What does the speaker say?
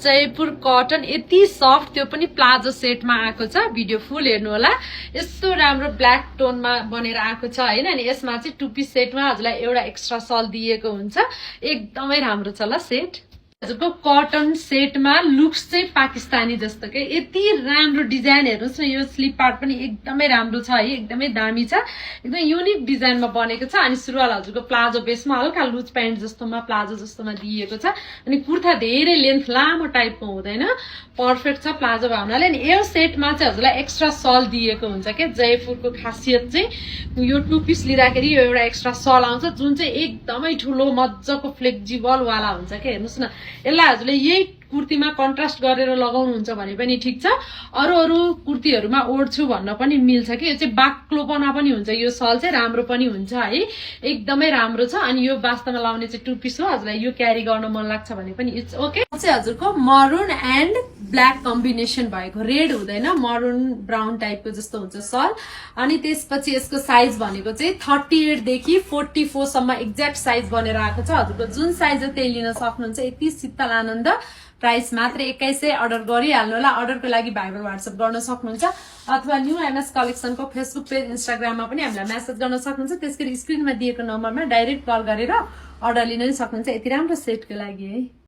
Jaipur cotton यति soft, त्यो पनि प्लाजो सेटमा आएको छ। भिडियो फुल हेर्नु होला। यस्तो राम्रो ब्ल्याक टोनमा बनेर आएको छ हैन। अनि यसमा चाहिँ 2 पिस सेटमा हजुरलाई एउटा एक्स्ट्रा सल दिएको हुन्छ। एकदमै राम्रो छ ल सेट। हजुरको कटन सेटमा लुक्स चाहिँ पाकिस्तानी जस्तो के यति राम्रो डिजाइन हेर्नुस् न। यो स्लिप पार्ट पनि एकदमै राम्रो छ है, एकदमै दामी छ, एकदमै युनिक डिजाइनमा बनेको छ। अनि सुरुवाल हजुरको प्लाजो बेसमा हल्का लुज प्यान्ट जस्तोमा प्लाजो जस्तोमा दिएको छ। अनि कुर्ता धेरै लेन्थ लामो टाइपको हुँदैन, पर्फेक्ट छ प्लाजो भावनाले। अनि यो सेटमा चाहिँ हजुरलाई एक्स्ट्रा सल दिएको हुन्छ के। जयपुरको खासियत चाहिँ यो 2 पिस लिँदाखेरि यो एउटा एक्स्ट्रा सल आउँछ, जुन चाहिँ एकदमै ठुलो मजाको फ्लेक्जिबल वाला हुन्छ के। हेर्नुस् न, यसलाई हजुरले यही कुर्तीमा कन्ट्रास्ट गरेर लगाउनुहुन्छ भने पनि ठिक छ, अरू कुर्तीहरूमा ओढ्छु भन्न पनि मिल्छ कि। यो चाहिँ बाक्लोपना पनि हुन्छ, यो सल चाहिँ राम्रो पनि हुन्छ है, एकदमै राम्रो छ। अनि यो वास्तवमा लाउने चाहिँ 2 पिस हो, हजुरलाई यो क्यारी गर्न मन लाग्छ भने पनि इट्स ओके। चाहिँ हजुरको मरुन एन्ड ब्ल्याक कम्बिनेसन भएको, रेड हुँदैन, मरुन ब्राउन टाइपको जस्तो हुन्छ सल। अनि त्यसपछि यसको साइज भनेको चाहिँ 38 देखि 44 सम्म एक्ज्याक्ट साइज बनेर आएको छ। हजुरको जुन साइज हो त्यही लिन सक्नुहुन्छ। यति शीतल आनन्द, प्राइस मात्र 2100। अर्डर गरिहाल्नु होला। अर्डरको लागि भाइबर व्हाट्सएप गर्न सक्नुहुन्छ अथवा न्यू एमएस कलेक्सनको फेसबुक पेज इन्स्टाग्राममा पनि हामीलाई मेसेज गर्न सक्नुहुन्छ। त्यसरी स्क्रिनमा दिएको नम्बरमा डाइरेक्ट कल गरेर अर्डर लिन सक्नुहुन्छ। यति राम्रो सेटको लागि है।